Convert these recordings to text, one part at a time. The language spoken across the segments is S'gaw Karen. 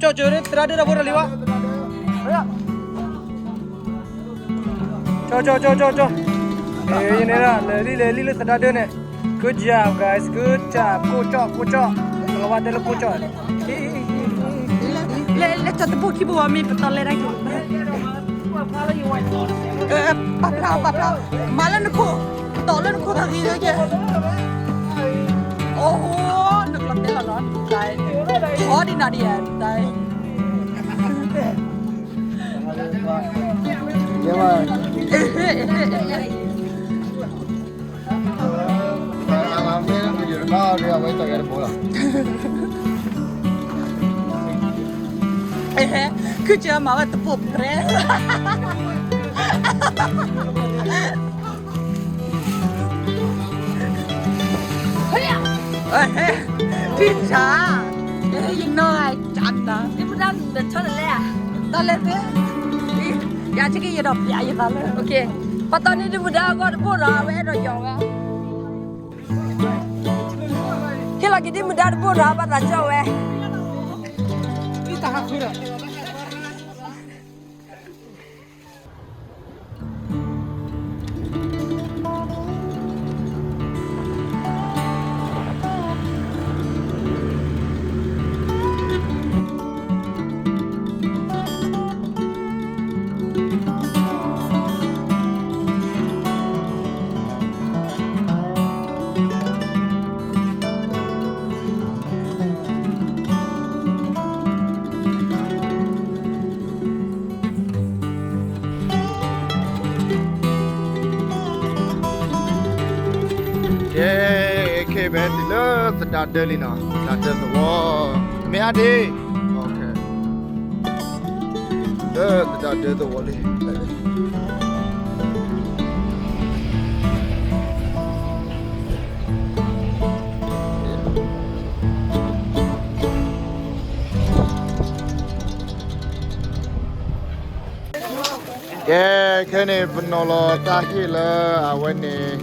ကၠီကၠီ သရၣ်ဒၢတၢ်ဖိတၢ်လံၤဘၣ်. ကၠီကၠီကၠီကၠီကၠီ, ယန့ၣ်ဒၣ် လဲၤလံလဲၤလံလၢသရၣ်ဒၢန့ၣ်. Good job, guys, good job. ကိၣ်ကၠီ ကိၣ်ကၠီ, ကလီၤဝါတဲလၢကိၣ်ကၠီ. လဲၤ လဲၤကၠီတဘိခံဘိဝဲ မ့ၢ်ပတီၢ်လဲၤဒၣ်က့ၤ. ပာ်ဖျါ ပာ်ဖျါ, မၤလၢနခိၣ်, တီၢ်လၢနခိၣ်သးဂ့ၤလၢကဲ. အိၣ် နကျီတဲလီၤနီၤ, တၢ်, အီဒံနၤဒံးဧါ, တၢ်. ခုကမၤဝဲတပိၢ်ပြဲ ထံၣ်ဆါ, ယနီၢ်ဂၤကၢ်နၤ, ဒ်မုၢ်ဒါနဆီတလဲဧါ, တၢ်လဲၣ်သ့, ယၤဆ့က့ယဒီးပျးယသးလၢ, ပှၤတီန့ၢ်ဒ်မုၢ်ဒါအဂီၢ်တဘိၣ်ဒီး အဝဲအဲၣ်ဒိးယီၤဝဲ, ဟ့ၣ်လီၤက့ၤဒ်မုၢ်ဒါတဘိၣ်ဒီး ဘၣ်သးကၠီဝဲ. ကဲ, ခဲအံၤပဟဲတုၤလၢသဒါဒၢလံနီၤ, သဒါဒၢသဝီ, မ့ၢ်အါဒ့ၣ်, လၢသဒါဒၢသဝီလံ. ကဲ, ခဲအံၤန့ၣ် ပနီၤလီၤတၢ်ဟ့ၣ်လၢအဝဲန့ၣ်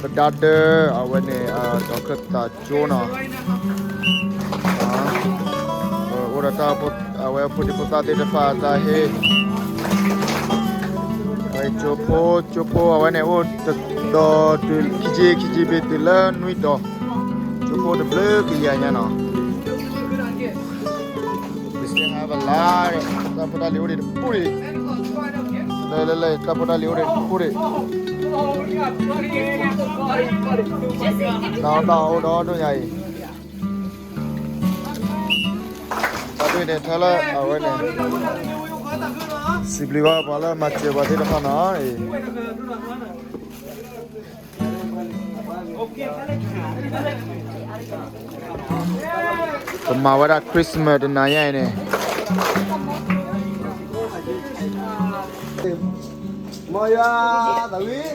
သဒါဒၢ အဝဲန့ၣ် ဒီးခၢၣ်သးကၠိနီၤ, အိၣ်ဒီးတၢ် အဝဲဖိဒံဖိသၣ်သ့ၣ်တဖၣ်တၢ်ဟ့ၣ်, ကၠိဖိ, ကၠိဖိအဝဲန့ၣ်အိၣ်ဒီးတုၤခံဆံ ခံဆံဘ့ၣ်တုၤလၢနွံတီၤ, ကၠိဖိတဘျုးကယၤညါနီၤ. ပစံးဟးပလါ, တၢ်ဖိတၢ်လံၤအိၣ်ဒံးတပူၤဒံး, လၢလၢလၢ တၢ်ဖိတၢ်လံၤအိၣ်ဒံးတပူၤဒံး, ဒီးတၢ်အိၣ်ဒီဒိၣ်ညါအံၤ, တၢ်ဒုးန့ၣ် ထဲလၢအဝဲန့ၣ်, စံးဘျုးဘၣ်ပှၤလၢမၤစၢၤပှၤသ့ၣ်တဖၣ်နီၤအံၤ. ပမၤဝဲဒၣ် Christmas တနၤညါအံၤန့ၣ်, မ်ယွၤသးဝံၣ်